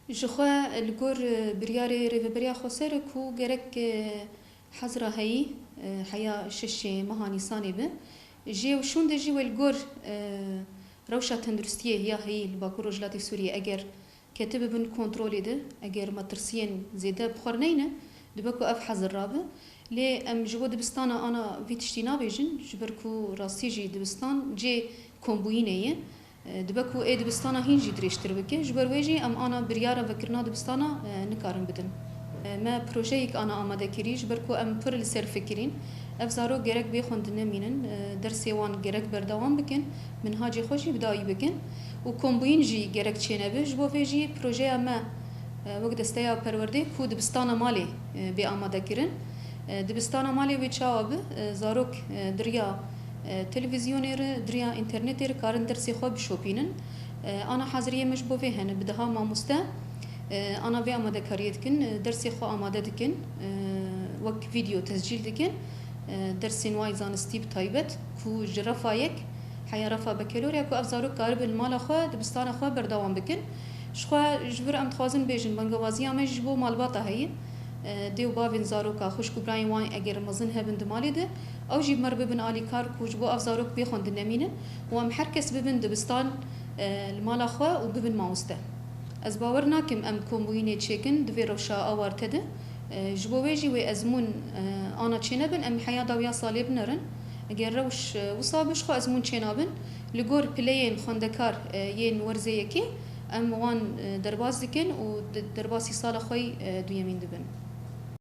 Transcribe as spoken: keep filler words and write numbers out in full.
Ji xwe li gor, e, biryarê Rêveberiya Xweser ku gerek, e, hezra heyî, e, heya şeşê meha Nîsanê be, jê û şûnde jî wê li gor, e, rewşa tenduristiyê ya heyî li Bakur Rojhilatê Sûriyê eger ketibibin kontrolê de, eger metirsiyên zêde bi xwe re neyne, dibe ku ev hezir rabe. Lê em ji bo dibistana ana vî tiştî nabêjin, ji ber ku rastî jî dibistan cê kombûyînê ye. E, dibe ku ê dibistana hîn jî dirêjtir bike. Ji ber wê jî em ana biryara vekirina dibistana, e, nikarin bidin. E, me projeyek ana amade kirî, ji ber ku em pir li ser fikirîn. Ev zarok gerek bê xwendin nemînin, e, dersê wan gerek berdewam bikin, minhacê xwe jî bi dawî bikin û kombûyîn jî gerek çênebe. Ji bo vê jî projeya me, e, wek desteya perwerdê ku dibistana malê, e, bê amade kirin. E, dibistana malê wê çawa bi, e, zarok, e, di riya, e, televîzyonê re, di riya înternetê re karin dersê xwe bişopînin. E, ana haziriyê me ji bo vê hene, bi deha mamoste, e, ana vê amadekariyê dikin, e, dersê xwe amade dikin, e, wek vîdeo tescîl dikin, e, dersên wayê zanistî bi taybet ku ji refa yek heya refa bekelorya ku ev zarok karibin mala xwe, dibistana xwe berdewam bikin. Ji xwe ji vir em dixwazin bêjin, bangewaziya me ji bo malbata heye. E, dê û bavên zaroka, xwişk û birayên wan eger mezin hebin di malê de, ew jî bi me re bibin alîkar ku ji bo ev zarok bê xwendin nemînin û em her kes bibin dibistan, e, li mala xwe û bibin mamoste. Ez bawer nakim em kombûyînê çêkin di vê rewşa awarte de. E, ji bo wê jî wê ezmûn, e, ana çênebin, em heya dawiya salê binerin. Eger rewş, e, wisa bi, ji xwe ezmûn çênabin. Li gor pileyên xwendekar, e, yên werzê yekê, em wan, e, derbas dikin û di-, derbasî sala xwe yî, e, duyemîn dibin.